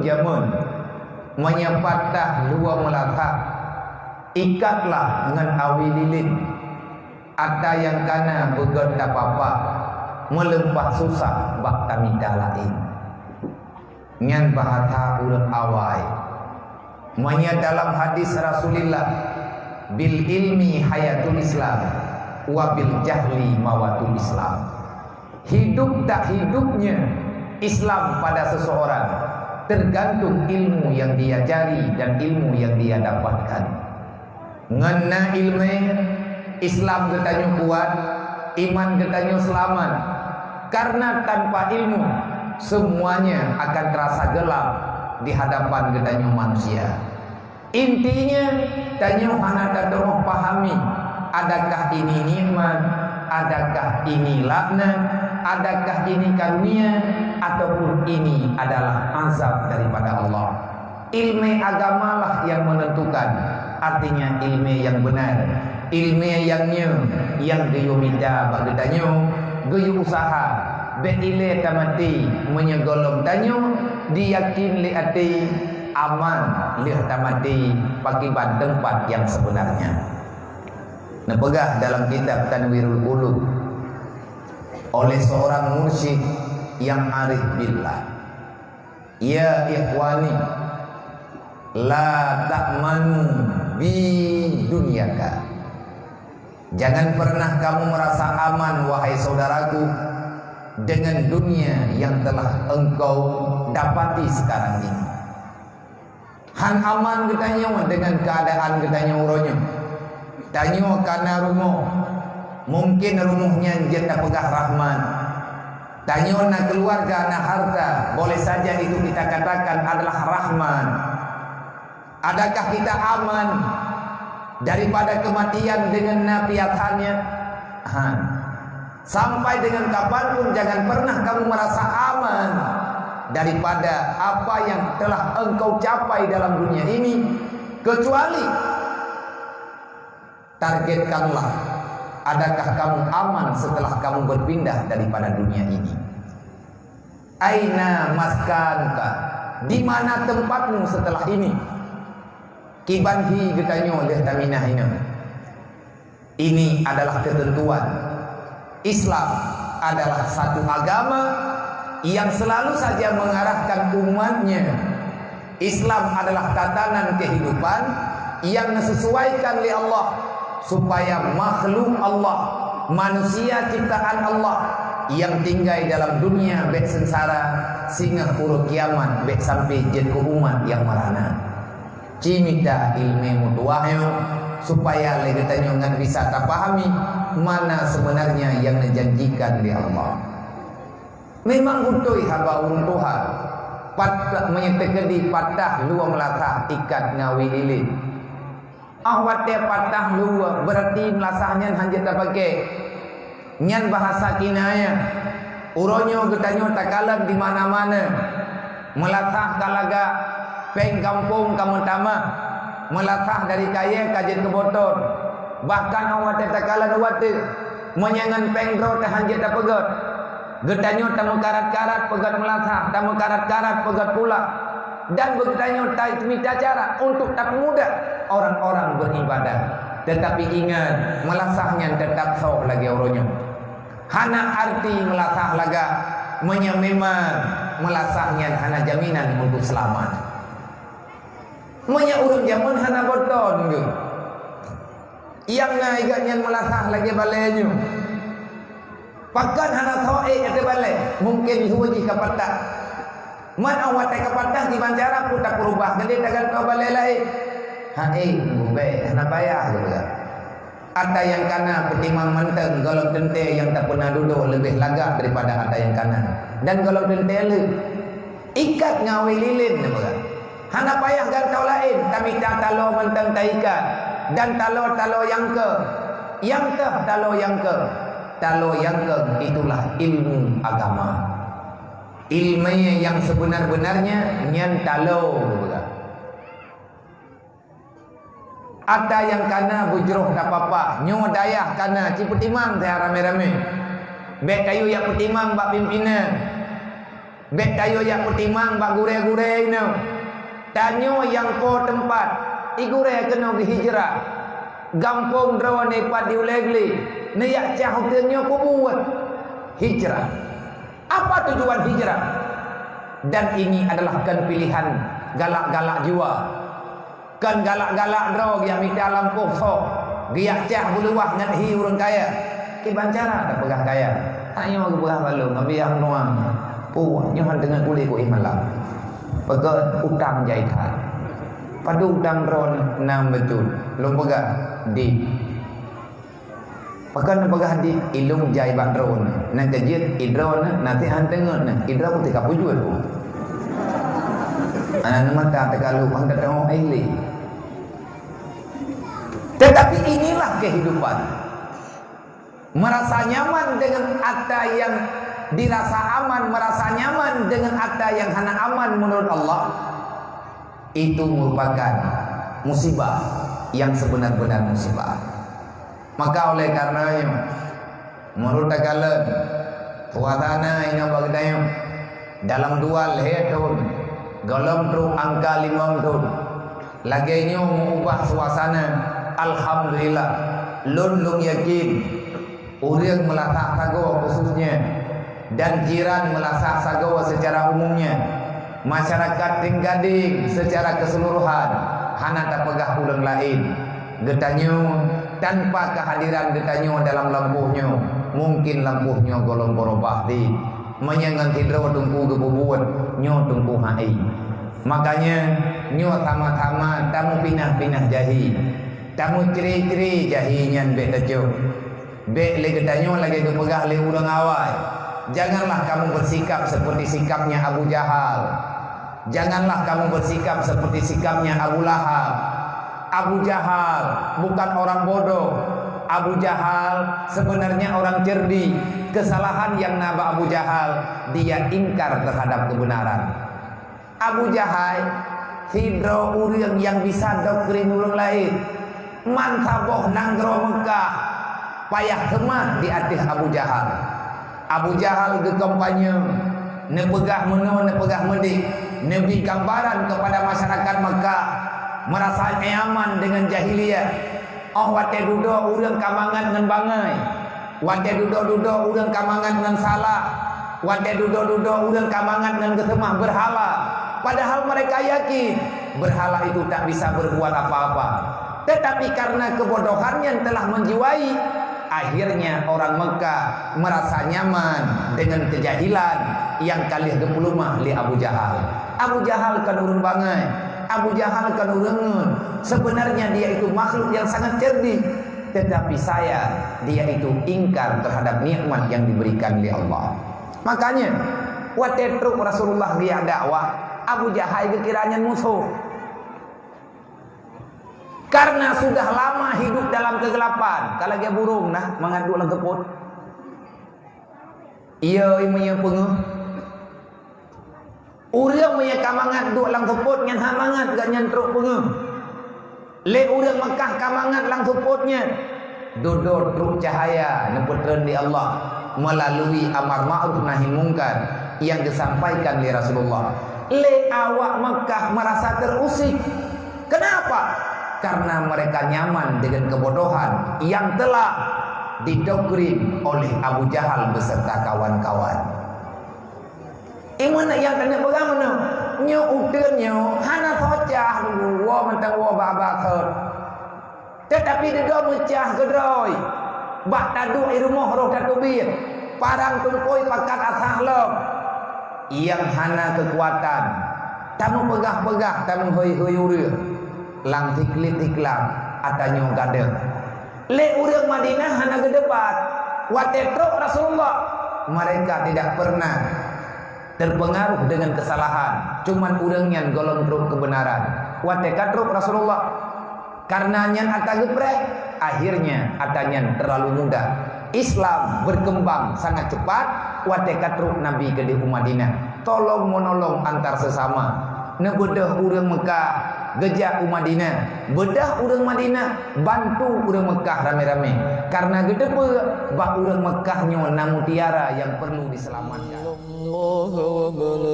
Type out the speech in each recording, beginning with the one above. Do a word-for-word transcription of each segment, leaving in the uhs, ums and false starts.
Jameun, meunyoe patah luwa meulasah, ikatlah ngon awi lilin. Ata nyang kana beugöt tapapa, meulimpah susah bak tamita laén. Nyan bahasa ureuëng awai. Meunyoe dalam hadis Rasulullah, "Bil ilmi hayatul Islam, wa bil jahli mawatul Islam." Hidup tak hidupnya Islam pada seseorang tergantung ilmu yang dia cari dan ilmu yang dia dapatkan. Ngon na iéleumé, Islam geutanyoe kuat, iman geutanyoe seulamat. Karena tanpa ilmu, semuanya akan terasa gelap di hadapan geutanyoe manusia. Intinya, tanyoe hana tatu'oh pahami, adakah ini nikmat, adakah ini laknat, adakah ini karunia, ataupun ini adalah azab daripada Allah. Ilmu agamalah yang menentukan, artinya ilmu yang benar, ilmu yang nyoe, yang geuyue mita bak geutanyoe, geuyue usaha, bék ilée tamaté meunyoe gohlom tanyoe diyakin lé até aman lheueh tamaté pakiban teumpat yang sebenarnya. Neupeugah dalam kitab Tanwirul Qulub oleh seorang mursyid yang arif billah, "Ya ikhwani, la ta'manu bi dunyaka." Jangan pernah kamu merasa aman, wahai saudaraku, dengan dunia yang telah engkau dapati sekarang ini. Han aman geutanyoe dengan keadaan geutanyoe uroe nyoe. Tanyoe kana rumoh, mungkin rumoh nyan jeuet tapeugah rahmat. Tanyoe na keluarga, na harta, boleh saja itu kita katakan adalah rahmat. Adakah kita aman daripada kematian dengan na piatannya? Han. Sampai dengan kapanpun jangan pernah kamu merasa aman daripada apa yang telah engkau capai dalam dunia ini, kecuali targetkanlah, adakah kamu aman setelah kamu berpindah daripada dunia ini? Aina maskanuka? Di mana tempatmu setelah ini? Kiban hi geutanyoe lheueh taminah inong. Ini adalah ketentuan. Islam adalah satu agama yang selalu saja mengarahkan umatnya. Islam adalah tatanan kehidupan yang disesuaikan lé Allah supaya makhluk Allah, manusia ciptaan Allah yang tinggai dalam dunia bék sengsara, singoh uroe kiamat bék sampai jeuet keu umat nyang meurana. Ci mita iéleumé meutuwah nyoe, supaya lé geutanyoe ngat bisa tapahami mana sebenarnya nyang neujanjikan lé Allah. Memang beutôi haba ureuëng tuha, pat-, meunyoe teukeudi patah luwa meulasah ikat ngon awi lilin. Óh watée patah luwa, beurati meulasah nyan hana jeuet tapaké. Nyan bahasa kinayah. Uroe nyoe geutanyoe takalon di mana-mana. Meulasah ka lagak, péng gampông ka meutamah. Meulasah dari kayée ka jeuet keu botôn. Bahkan óh watée takalon u ateueh, meunyoe ngon péng droe teuh hana jeuet tapeugét. Geutanyoe tameukarat-karat peugét meulasah, tameukarat-karat peugét pula. Dan geutanyoe tamita cara untuk tapeumudah orang-orang beribadah. Tetapi ingat, meulasah nyan teutap soe lagée uroe nyoe. Hana arti meulasah lagak, meunyoe memang meulasah nyan hana jaminan untuk seulamat. Meunyoe ureuëng jameun hana botôn geuh, nyang na igat nyan meulasah lagée balée nyoe. Pakon hana soe ék ateueh balée, mungken lhue jih ka patah. Man óh watée ka patah kiban cara pun tapeurubah, keudeh tagantoe balée laén. Hai, gubée, hana payah geupeugah. Ata nyang kana peutimang mantong gohlom teuntée nyang tapeuna dudoe leubeh lagak daripada ata nyang kana. Dan gohlom teuntée lé ikat ngon awi lilin neupeugah. Hana payah gantoe laén, tamita taloe mantong taikat dan taloe-taloe nyang keu, nyang keu taloe nyang keu. Taloe nyang keu itulah ilmu agama. Ilmu yang sebenar-benarnya nyan taloe neupeugah. Ata nyang kana beujroh tapapa, nyoe dayah kana, ci peutimang teuh ramé-ramé. Bék kayue jak peutimang bak pimpénan. Bék tayue jak peutimang bak gurée-gurée inoe. Tanyoe nyang po teumpat, i gurée keunoe geuhijrah. Gampông droeneuh pat di ulée glé, neujak cah uteuen nyoe peubuet hijrah. Apa tujuan hijrah? Dan ini adalah kon pilihan galak-galak jiwa. Kon galak-galak droe geujak mita lampôh soh, geujak cah beuluwah ngon hi ureuëng kaya. Kiban cara tapeugah kaya? Tanyoe geupeugah bak lôn, Abi Nuang, puih nyoe han teungoh kulét ku ih malam. Peugah utang jai that. Padub utang droeneuh? Nam beutôi. Lôn peugah, di Pakon neupeugah di ilung jai bak droeneuh, nyang keujeuet i droeneuh na teuh han teungeut neuh, i droe putih ka pujeuet. Aneuk mata teukalu han teungoh lé. Tetapi inilah kehidupan. Merasa nyaman dengan ata yang dirasa aman, merasa nyaman dengan ata yang hana aman menurut Allah, itu merupakan musibah yang sebenar-benar musibah. Maka oleh karena nyoe, meunurot takalon, suasana inoe bak geutanyoe dalam dua lhée thon, gohlom trok angka limong thon. Lagée nyoe meuubah suasana, alhamdulillah. Lôn lôn yakin, ureuëng Meulasak sagoe khususnya dan jiran Meulasak sagoe secara umumnya, masyarakat Trienggadeng secara keseluruhan, hana tapeugah ureuëng laén. Geutanyoe, tanpa kehadiran geutanyoe dalam lampôh nyoe, mungkin lampôh nyoe gohlom beurubah di. Meunyoe ngon sidroe teungku geupeubuet, nyoe teungku hai. Makanya, nyoe sama-sama tameupinah-pinah jahi, tameucre-cre jahi nyan bék tacok. Bék lé geutanyoe lagée geupeugah lé ureuëng awai, "Janganlah kamu bersikap seperti sikapnya Abu Jahal. Janganlah kamu bersikap seperti sikapnya Abu Lahab." Abu Jahal bukan orang bodoh. Abu Jahal sebenarnya orang cerdik. Kesalahan yang na bak Abu Jahal, dia ingkar terhadap kebenaran. Abu Jahai, sidroe ureuëng nyang bisa doktrin ureuëng laén. Mansaboh nanggroe Meukah payah seumah di ateueh Abu Jahal. Abu Jahal geukampanye, neupeugah meunoe, neupeugah meudéh, neubri gambaran keupada masyarakat Meukah, meurasa nyaman deungon jahiliyah. Óh watée dudoe ureuëng ka mangat ngon bangai, watée dudoe-dudoe ureuëng ka mangat ngon salak, watée dudoe-dudoe ureuëng ka mangat ngon geuseumah beurhala, padahal mereka yakin beurhala itu tak bisa berbuat apa-apa. Tetapi karena kebodohan yang telah menjiwai, akhirnya orang Meukah merasa nyaman dengan kejahilan yang ka lheueh geupeulumah lé Abu Jahal. Abu Jahal kon ureuëng bangai, Abu Jahal kon ureuëng ngeut. Sebenarnya dia itu makhluk yang sangat cerdik. Tetapi sayang, dia itu ingkar terhadap nikmat yang diberikan oleh Allah. Makanya, watée trok Rasulullah geujak dakwah, Abu Jahai geukira nyan musoh. Karena sudah lama hidup dalam kegelapan, ka lagée burông na mangat duek lam seupôt. Iya, meunyoe peungeuh. Ureuëng meunyoe ka mangat duek lam seupôt nyan, hana mangat gobnyan trok peungeuh. Lé ureuëng Meukah ka mangat lam seupôt nyan, dudoe trok cahaya neupeutreun lé Allah melalui amar ma'ruf nahi mungkar nyang geusampaikan lé Rasulullah. Lé awak Meukah meurasa terusik. Kenapa? Karena mereka nyaman dengan kebodohan yang telah didoktrin oleh Abu Jahal beserta kawan-kawan. Imeuna nyang keuneuk peugah meunoe, nyoe uteuen nyoe hana soe cah lôn woe mantong woe bak-bak sot. Tetapi dudoe meucah keudroe, bak taduek i rumoh roh tateubiet, parang tungkôi pakat asah lom. Nyang hana keukuatan, tameupeugah-peugah, tameuhôi-hôi ureuëng, lam sikliek-siklam ata nyoe gadeuh. Lé ureuëng Madinah hana geudebat. Watée trok Rasulullah, mereka tidak pernah terpengaruh dengan kesalahan. Cuman ureuëng nyan gohlom trok keubeunaran. Watée ka trok Rasulullah, karena nyan ata geupreh, akhirnya ata nyan terlalu mudah. Islam berkembang sangat cepat watée ka trok Nabi keudeh u Madinah. Tolong-menolong antar sesama. Neubeudôh ureuëng Meukah geujak u Madinah. Beudôh ureuëng Madinah bantu ureuëng Meukah ramé-ramé. Karena geuteupeue bak ureuëng Meukah nyoe na mutiara nyang perlu diseulamatkan. الله وملائكته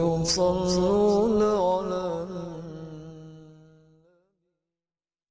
يصلون